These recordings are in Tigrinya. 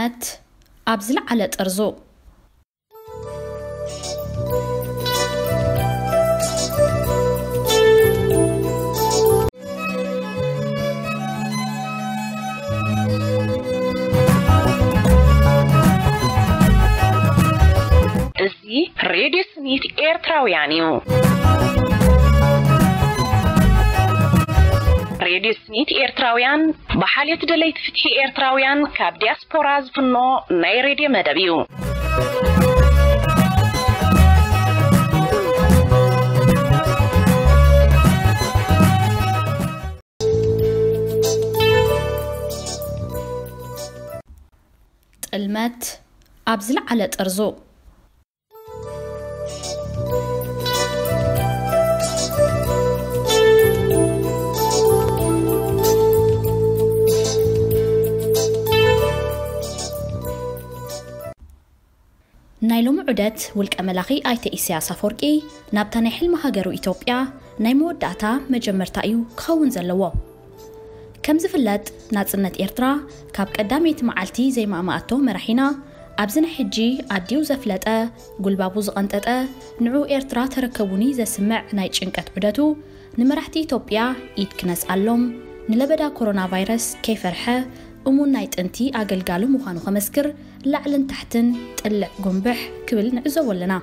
ጥልመት ኣብ ዝለዓለ ጥርዙ። እዚ ሬድዮ ስኒት ኤርትራውያን እዩ። ሬድዮ ስኒት ኤርትራውያን ብሓልዮት ደለይቲ ፍትሒ ኤርትራውያን ካብ ዲያስፖራ ዝፍኖ ናይ ሬድዮ መደብ እዩ። ጥልመት ኣብ ዝለዓለ ጥርዙ። ናይ ሎሚ ዑደት ውልቀ መላኺ ኣይተ ኢሳያስ ኣፈወርቂ ናብታ ናይ ሕልሚ ሃገሩ ኢትዮጵያ ናይ መወዳእታ መጀመርታ እዩ ክኸውን ዘለዎ። ከም ዝፍለጥ፣ ናጽነት ኤርትራ ካብ ቀዳመይቲ መዓልቲ ዘይማእማኣቶ መራሒና፣ ኣብዚ ናይ ሕጂ ኣዲኡ ዘፍለጠ፣ ጉልባቡ ዝቐንጠጠ፣ ንዑ ኤርትራ ተረከቡኒ ዘስምዕ ናይ ጭንቀት ዑደቱ፣ ንመራሕቲ ኢትዮጵያ ኢድ ክነስኣሎም፣ ንለበዳ ኮሮና ቫይረስ ከይፈርሐ፣ እሙን ናይ ጥንቲ ኣገልጋሉ ምዃኑ ከመስክር፣ ላዕልን ታሕትን ጥልዕ ጉንብሕ ክብል ንዕዘቦ ኣለና።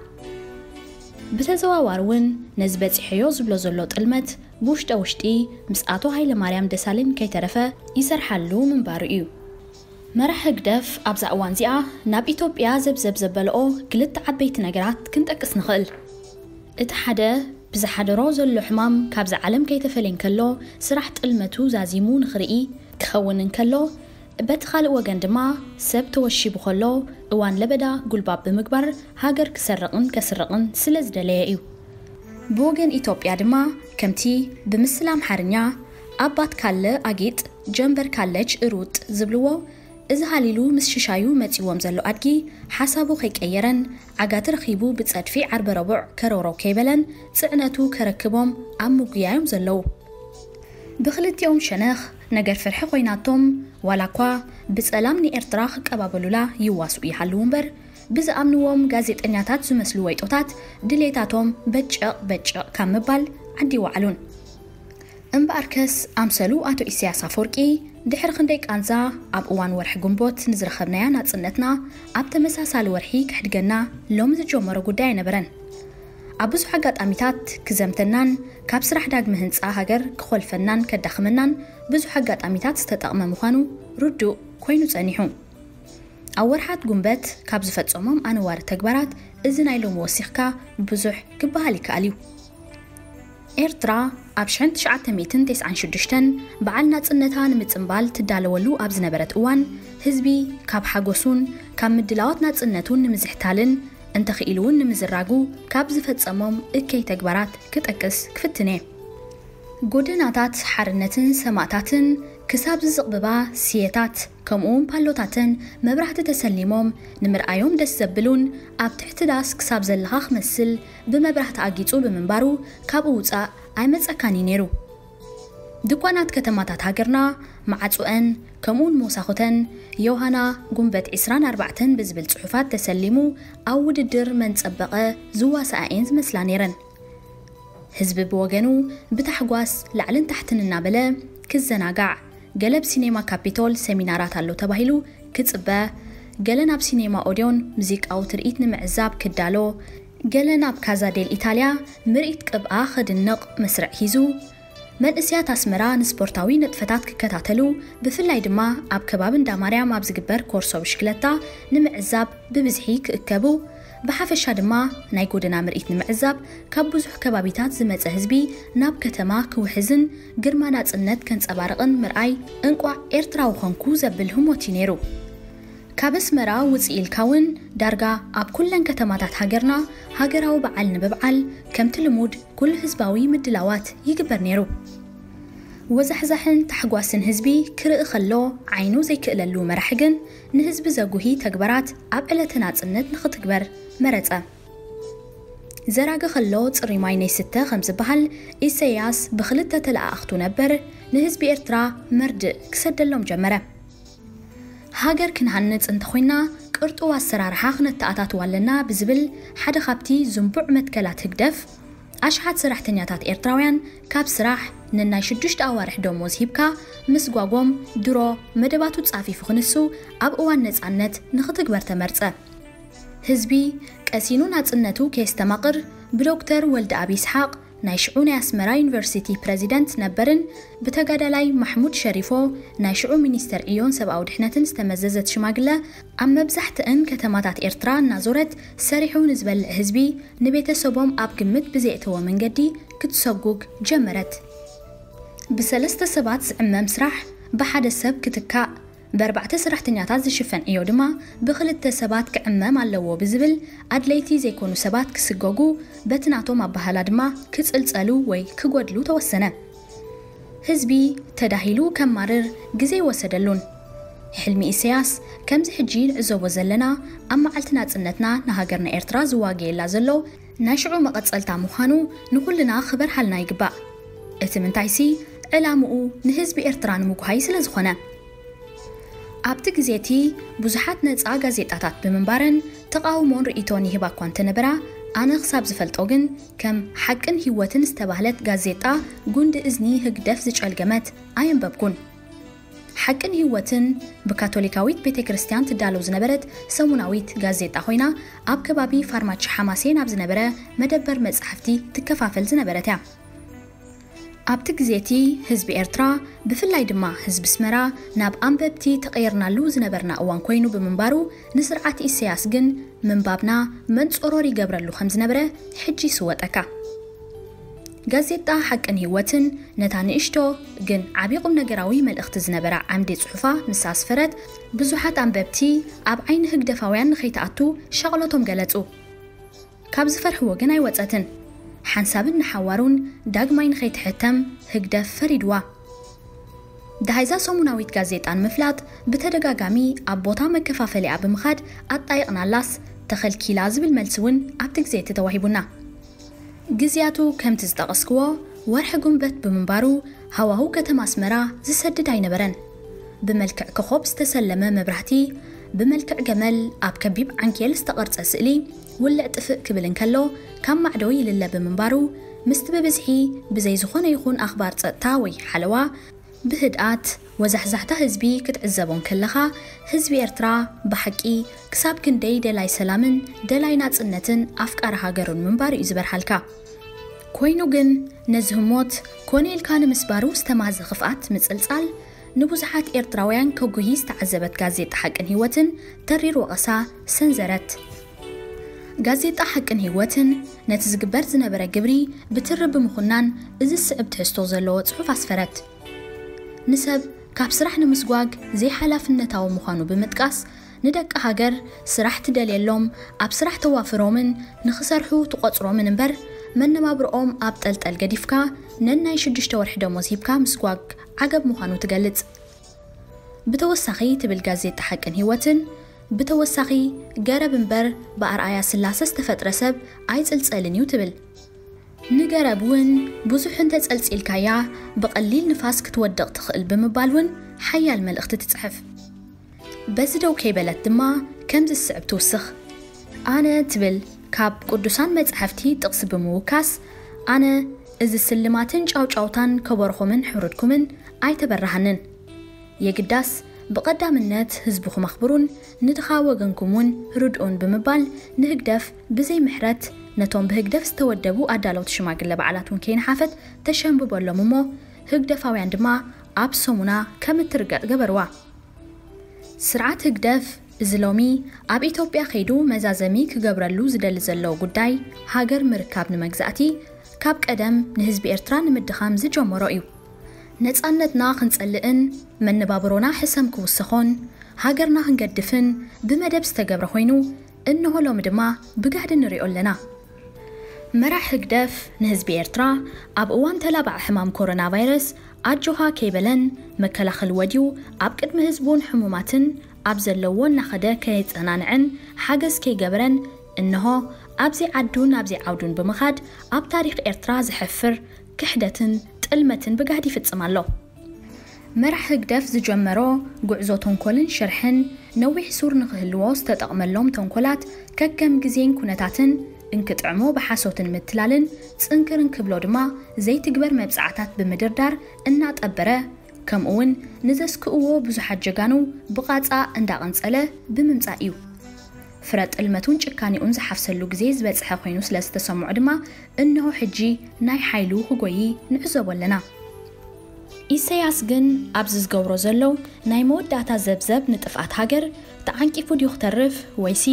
ብተዘዋዋሪ እውን ነዚ በጺሐዮ ዝብሎ ዘሎ ጥልመት ብውሽጠ ውሽጢ ምስ ኣቶ ሃይለማርያም ደሳለኝ ከይተረፈ ይሰርሓሉ ምንባሩ እዩ። መራሕ ህግደፍ ኣብዛ እዋን እዚኣ ናብ ኢትዮጵያ ዘብዘብ ዘበልኦ ክልተ ዓበይቲ ነገራት ክንጠቅስ ንኽእል። እቲ ሓደ ብዝሓደሮ ዘሎ ሕማም ካብዛ ዓለም ከይተፈልየ እንከሎ ስራሕ ጥልመቱ ዛዚሙ ንኽርኢ ክኸውን እንከሎ፣ በቲ ካልእ ወገን ድማ ሰብ ተወሺቡ ከሎ እዋን ለበዳ ጉልባብ ብምግባር ሃገር ክሰርቕን ከስርቕን ስለ ዝደለየ እዩ። ብወገን ኢትዮጵያ ድማ ከምቲ ብምስል ኣምሓርኛ ኣባት ካለ ኣጊጥ ጀንበር ካለች ሩጥ ዝብልዎ፣ እዚ ሃሊሉ ምስ ሽሻዩ መጺዎም ዘሎ ኣድጊ ሓሳቡ ከይቀየረን ዓጋቲ ረኺቡ ብጸድፊ ዓርበ ረቡዕ ከረውረው ከይበለን ጽዕነቱ ከረክቦም ኣብ ምጉያዮም ዘለዉ። ብኽልቲኦም ሸነኽ ነገር ፍርሒ ኮይናቶም፣ ዋላ እኳ ብጸላም ንኤርትራ ክቀባበሉላ ይዋስኡ ይሃልዉ እምበር፣ ብዝኣምንዎም ጋዜጠኛታት ዝመስሉ ወይጦታት ድሌታቶም በጨቕ በጨቕ ካብ ምባል ዓዲ ይወዓሉን። እምበኣርከስ ኣምሰሉ ኣቶ ኢሳያስ ኣፈወርቂ ድሕሪ ክንደይ ቃንዛ ኣብ እዋን ወርሒ ግንቦት ንዝረኸብናያ ናጽነትና ኣብ ተመሳሳሊ ወርሒ ክሕድገና ሎሚ ዝጀመሮ ጉዳይ ኣይነበረን። ኣብ ብዙሕ ኣጋጣሚታት ክዘምተናን ካብ ስራሕ ዳግመ ህንጻ ሃገር ክኾልፈናን ከዳኽመናን ብዙሕ ኣጋጣሚታት ዝተጠቕመ ምዃኑ ርዱእ ኮይኑ ጸኒሑ። ኣብ ወርሓት ጉንበት ካብ ዝፈጸሞም ኣነዋሪ ተግባራት እዚ ናይ ሎሚ ወሲኽካ ብዙሕ ክበሃል ይከኣል እዩ። ኤርትራ ኣብ ሽሕን ትሽዓተ ሚእትን ተስዓን ሽዱሽተን በዓል ናጽነታ ንምጽንባል ትዳለወሉ ኣብ ዝነበረት እዋን፣ ህዝቢ ካብ ሓጎሱን ካብ ምድላዋት ናጽነቱን ንምዝሕታልን እንተኽኢሉ እውን ንምዝራጉ ካብ ዝፈጸሞም እከይ ተግባራት ክጠቅስ ክፍትን እየ። ጎደናታት ሓርነትን ሰማእታትን ክሳብ ዝዝቕብባ ስየታት፣ ከምኡውን ፓሎታትን መብራህቲ ተሰሊሞም ንምርኣዮም ደስ ዘብሉን ኣብ ትሕቲ ዳስ ክሳብ ዘለኻ ክመስል ብመብራህቲ ኣጊጹ ብምንባሩ ካብኡ ውጻእ ኣይመጸካን እዩ ነይሩ። ድኳናት ከተማታት ሃገርና መዓጹአን ከምኡውን መሳኹተን ዮሃና ጉንበት ዕስራን ኣርባዕተን ብዝብል ጽሑፋት ተሰሊሙ ኣብ ውድድር መን ጸበቐ ዝዋሳኣ እየን ዝመስላ ነይረን። ህዝቢ ብወገኑ ብታሕጓስ ላዕልን ታሕትን እናበለ ክዘናጋዕ፣ ገለ ኣብ ሲኔማ ካፒቶል ሰሚናራት ኣሎ ተባሂሉ ክጽበ፣ ገለ ናብ ሲኔማ ኦድዮን ሙዚቃዊ ትርኢት ንምዕዛብ ክዳሎ፣ ገለ ናብ ካዛ ዴል ኢታልያ ምርኢት ቅብኣ ከድንቕ መስርዕ ሒዙ፣ መንእስያት ኣስመራ ንስፖርታዊ ንጥፈታት ክከታተሉ፣ ብፍላይ ድማ ኣብ ከባቢ እንዳ ማርያም ኣብ ዝግበር ኮርሶ ብሽክለታ ንምዕዛብ ብብዝሒ ክእከቡ፣ ብሓፈሻ ድማ ናይ ጎደና ምርኢት ንምዕዛብ ካብ ብዙሕ ከባቢታት ዝመጸ ህዝቢ ናብ ከተማ ክውሕዝን ግርማ ናጽነት ከንጸባርቕን ምርኣይ፣ እንቋዕ ኤርትራዊ ኾንኩ ዘብል ህሞት እዩ ነይሩ። ካብ ኣስመራ ውጽእ ኢልካ እውን ዳርጋ ኣብ ኩለን ከተማታት ሃገርና ሃገራዊ በዓል ንምብዓል ከምቲ ልሙድ ኩሉ ህዝባዊ ምድላዋት ይግበር ነይሩ። ወዛሕዛሕን ታሕጓስን ህዝቢ ክርኢ ከሎ ዓይኑ ዘይክእለሉ መራሒ ግን ንህዝቢ ዘጉሂ ተግባራት ኣብ ዕለተ ናጽነት ንኽትግበር መረጸ። ዘራጊ ከሎ ጽሩይ ማይ ነይስተ ከም ዝበሃል፣ ኢሰያስ ብኽልተ ተለኣኣኽቱ ነበር ንህዝቢ ኤርትራ መርድእ ክሰደሎም ጀመረ። ሃገር ክንሃንጽ እንተኾይና ቅርጡው ኣሰራርሓ ክነተኣታትዋ ኣለና ብዝብል ሓደ ካብቲ ዝንቡዕ መትከላት ህግደፍ፣ ኣሽሓት ሰራሕተኛታት ኤርትራውያን ካብ ስራሕ ንናይ ሽዱሽተ ኣዋርሕ ደሞዝ ሂብካ ምስጓጎም ድሮ መደባቱ ጻፊፉ ክንሱ ኣብ እዋን ነጻነት ንኽትግበር ተመርጸ። ህዝቢ ቀሲኑ ናጽነቱ ከየስተማቕር ብዶክተር ወልደኣብ ይስሓቕ ናይ ሽዑ ናይ ኣስመራ ዩኒቨርሲቲ ፕረዚደንት ነበርን ብተጋዳላይ ማሕሙድ ሸሪፎ ናይ ሽዑ ሚኒስተር ዕዮን ሰብኣዊ ድሕነትን ዝተመዘዘት ሽማግለ ኣብ መብዛሕትእን ከተማታት ኤርትራ እናዞረት ሰሪሑ ንዝበልዕ ህዝቢ ንቤተሰቦም ኣብ ግምት ብዘየእተወ መንገዲ ክትሰጉግ ጀመረት። ብሰለስተ ሰባት ዝዕመም ስራሕ ብሓደ ሰብ ክትካእ፣ ብኣርባዕተ ሰራሕተኛታት ዝሽፈን ዕዮ ድማ ብክልተ ሰባት ክዕመም ኣለዎ ብዝብል ኣድለይቲ ዘይኮኑ ሰባት ክስገጉ፣ በቲ ናቶም ኣበሃላ ድማ ክጽልጸሉ ወይ ክጎድሉ ተወሰነ። ህዝቢ ተዳሂሉ ከማርር ግዜ ይወሰደሉን። ሕልሚ ኢሳያስ ከምዚ ሕጂ ንዕዘቦ ዘለና ኣብ መዓልቲ ናጽነትና ንሃገርና ኤርትራ ዝዋገየላ ዘሎ ናይ ሽዑ መቐጸልታ ምዃኑ ንኹልና ክበርሃልና ይግባእ። እቲ ምንታይሲ ዕላምኡ ንህዝቢ ኤርትራ ንምጉሃይ ስለ ዝኾነ። ኣብቲ ግዜ እቲ ብዙሓት ነጻ ጋዜጣታት ብምንባረን ተቓውሞን ርእይቶን ይህባ እኳ እንተነበራ፣ ኣነ ክሳብ ዝፈልጦ ግን ከም ሓቅን ህይወትን ዝተባህለት ጋዜጣ ጉንዲ እዝኒ ህግደፍ ዝጨልገመት ኣየንበብኩን። ሓቅን ህይወትን ብካቶሊካዊት ቤተ ክርስቲያን ትዳለው ዝነበረት ሰሙናዊት ጋዜጣ ኮይና፣ ኣብ ከባቢ ፋርማቺ ሓማሴን ኣብ ዝነበረ መደበር መጻሕፍቲ ትከፋፈል ዝነበረት እያ። ኣብቲ ግዜ እቲ ህዝቢ ኤርትራ፣ ብፍላይ ድማ ህዝቢ ኣስመራ፣ ናብ ኣንበብቲ ተቐይርናሉ ዝነበርና እዋን ኮይኑ ብምንባሩ፣ ንስርዓት ኢሳያስ ግን ምንባብና መንጾሮር ይገብረሉ ከም ዝነበረ ሕጂ ይስወጠካ። ጋዜጣ ሓቅን ህይወትን ነታ ንእሽቶ ግን ዓቢ ቁም ነገራዊ መልእኽቲ ዝነበራ ዓምዲ ጽሑፋ ምስ ኣስፈረት፣ ብዙሓት ኣንበብቲ ኣብ ዓይኒ ህግደፋውያን ንኸይትኣቱ ሻቕሎቶም ገለጹ። ካብ ዝፈርሕዎ ግን ኣይወጸትን። ሓንሳብን ንሓዋሩን ዳግማይ ንኸይትሕተም ህግደፍ ፈሪድዋ። ደሃይዛ ሰሙናዊት ጋዜጣ ንምፍላጥ ብተደጋጋሚ ኣብ ቦታ መከፋፈሊኣ ብምኻድ ኣጣይቕናላስ ተኸልኪላ ዝብል መልሲ እውን ኣብቲ ግዜ እቲ ተዋሂቡና። ግዜያቱ ከምቲ ዝጠቐስክዎ ወርሒ ጉንበት ብምንባሩ ሃዋሁ ከተማ ኣስመራ ዝሰድድ ኣይነበረን። ብመልክዕ ኮኾብ ዝተሰለመ መብራህቲ፣ ብመልክዕ ገመል ኣብ ከቢብ ዓንኬል ዝተቐርጸ ስእሊ ውልዕ ጥፍእ ክብል እንከሎ ካብ ማዕዶ ይልለ ብምንባሩ ምስቲ ብብዝሒ ብዘይ ዝኾነ ይኹን ኣኽባር ጸጥታ ወይ ሓለዋ ብህድኣት ወዛሕዛሕታ ህዝቢ ክትዕዘቦ እንከለኻ፣ ህዝቢ ኤርትራ ብሓቂ ክሳብ ክንደይ ደላይ ሰላምን ደላይ ናጽነትን ኣፍቃሪ ሃገሩን ምንባሩ እዩ ዝበርሃልካ። ኮይኑ ግን ነዚ ህሞት ኮነ ኢልካ ንምስባሩ ዝተማህዘ ክፍኣት ምጽልጻል ንብዙሓት ኤርትራውያን ከጉሂ ዝተዓዘበት ጋዜጣ ሓቅን ህይወትን ተሪር ወቐሳ ሰንዘረት። ጋዜጣ ሓቅን ህይወትን ነቲ ዝግበር ዝነበረ ግብሪ ብትሪ ብምኹናን እዚ ዝስዕብ ትሕዝቶ ዘለዎ ጽሑፍ ኣስፈረት። ንሰብ ካብ ስራሕ ንምስጓግ ዘይሓላፍነታዊ ምዃኑ ብምጥቃስ፣ ንደቂ ሃገር ስራሕ ትደልየሎም፣ ኣብ ስራሕ ተዋፍሮምን ንኽሰርሑ ትቖጽሮምን እምበር፣ መነባብርኦም ኣብ ጠልጠል ገዲፍካ ነናይ ሽዱሽተ ወርሒ ደሞዝ ሂብካ ምስጓግ ዓገብ ምዃኑ ትገልጽ። ብተወሳኺ ትብል ጋዜጣ ሓቅን ህይወትን፣ ብተወሳኺ ገረብ እምበር ብኣርኣያ ስላሰ ዝተፈጥረ ሰብ ኣይጽልጸልን እዩ ትብል። ንገረብ እውን ብዙሕ እንተጸልጺልካያ ብቐሊል ንፋስ ክትወድቕ ትኽእል ብምባል እውን ሓያል መልእኽቲ ትጽሕፍ። በዚ ደው ከይበለት ድማ ከምዚ ዝስዕብ ትውስኽ። ኣነ ትብል ካብ ቅዱሳን መጻሕፍቲ ጥቕሲ ብምውካስ፣ ኣነ እዚ ስልማትን ጫውጫውታን ከበርኹምን ሕሩድኩምን ኣይተበራሃንን። የግዳስ ብቐዳምነት ህዝብኹም ኣኽብሩን ንድኻ ወገንኩም እውን ርድኡን ብምባል ንህግደፍ ብዘይ ምሕረት ነቶም ብህግደፍ ዝተወደቡ ኣዳለውቲ ሽማግለ በዓላት እውን ከይነሓፈት ተሸንብበሎም እሞ ህግደፋውያን ድማ ኣብ ሰሙና ከም እትርገጥ ገበርዋ። ስርዓት ህግደፍ እዚ ሎሚ ኣብ ኢትዮጵያ ከይዱ መዛዘሚ ክገብረሉ ዝደሊ ዘሎ ጉዳይ ሃገር ምርካብ ንመግዛእቲ ካብ ቀደም ንህዝቢ ኤርትራ ንምድኻም ዝጀመሮ እዩ። ነጻነትና ክንጸልእን መነባብሮና ሕሰም ክውሰኾን ሃገርና ክንገድፍን ብመደብ ዝተገብረ ኮይኑ፣ እንሆ ሎሚ ድማ ብጋህዲ ንሪኦ ኣለና። መራሕ ህግደፍ ንህዝቢ ኤርትራ ኣብ እዋን ተላባዒ ሕማም ኮሮና ቫይረስ ኣጆኻ ከይበለን መከላኸሊ ወድዩ ኣብ ቅድሚ ህዝቡን ሕሙማትን ኣብ ዘለዎ እናኸደ ከየጸናንዐን ሓገዝ ከይገበረን እንሆ ኣብዚ ዓዱን ኣብዚ ዓውዱን ብምኻድ ኣብ ታሪኽ ኤርትራ ዘሕፍር ክሕደትን ጥልመትን ብጋህዲ ይፍጽም ኣሎ። መራሕ ህግደፍ ዝጀመሮ ጉዕዞ ተንኮልን ሽርሕን ነዊሕ ሱር ንኽህልዎ ዝተጠቕመሎም ተንኮላት ከከም ግዜን ኩነታትን እንክጥዕሞ ብሓሶትን ምትላልን ጽንክርን ክብሎ ድማ ዘይትግበር መብጻዕታት ብምድርዳር እናጠበረ ከምኡውን ንዘስክእዎ ብዙሓት ጀጋኑ ብቓጻ እንዳቐንጸለ ብምምጻእ እዩ። ፍረ ጥልመቱን ጭካኔኡን ዝሓፍሰሉ ግዜ ዝበጽሐ ኮይኑ ስለ ዝተሰምዖ ድማ እንሆ ሕጂ ናይ ሓይሉ ክጎይ ንዕዘቦ ኣለና። ኢሰያስ ግን ኣብዚ ዝገብሮ ዘሎ ናይ መወዳእታ ዘብዘብ ንጥፍኣት ሃገር ተዓንቂፉ ድዩ ክተርፍ ወይሲ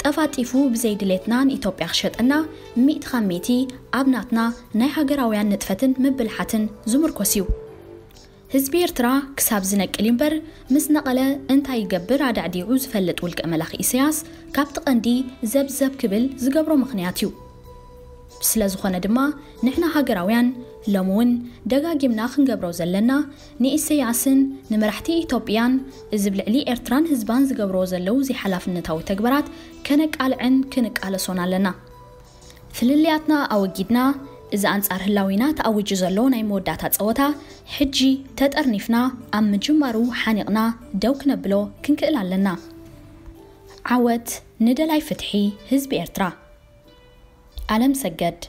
ጠፋጢፉ ብዘይድሌትና ንኢትዮጵያ ክሸጠና ሚእቲ ካብ ሚእቲ ኣብ ናትና ናይ ሃገራውያን ንጥፈትን ምብልሓትን ዝምርኮስ እዩ። ህዝቢ ኤርትራ ክሳብ ዝነቅል እምበር ምስ ነቐለ እንታይ ይገብር ኣዳዕዲዑ ዝፈልጥ ውልቀ መላኺ ኢሰያስ ካብቲ ቀንዲ ዘብዘብ ክብል ዝገብሮ ምኽንያት እዩ። ስለ ዝኾነ ድማ ንሕና ሃገራውያን ሎሚ እውን ደጋጊምና ክንገብሮ ዘለና ንኢሰያስን ንመራሕቲ ኢትዮጵያን እዚ ብልዕሊ ኤርትራን ህዝባን ዝገብርዎ ዘለዉ ዘይሓላፍነታዊ ተግባራት ከነቃልዕን ክንቃለሶን ኣለና። ፍልልያትና ኣወጊድና እዚ ኣንጻር ህላዊና ተኣዊጁ ዘሎ ናይ መወዳእታ ጸወታ ሕጂ ተጠርኒፍና ኣብ ምጅማሩ ሓኒቕና ደው ክነብሎ ክንክእል ኣለና። ዓወት ንደላይ ፍትሒ ህዝቢ ኤርትራ። ኣለም ሰገድ።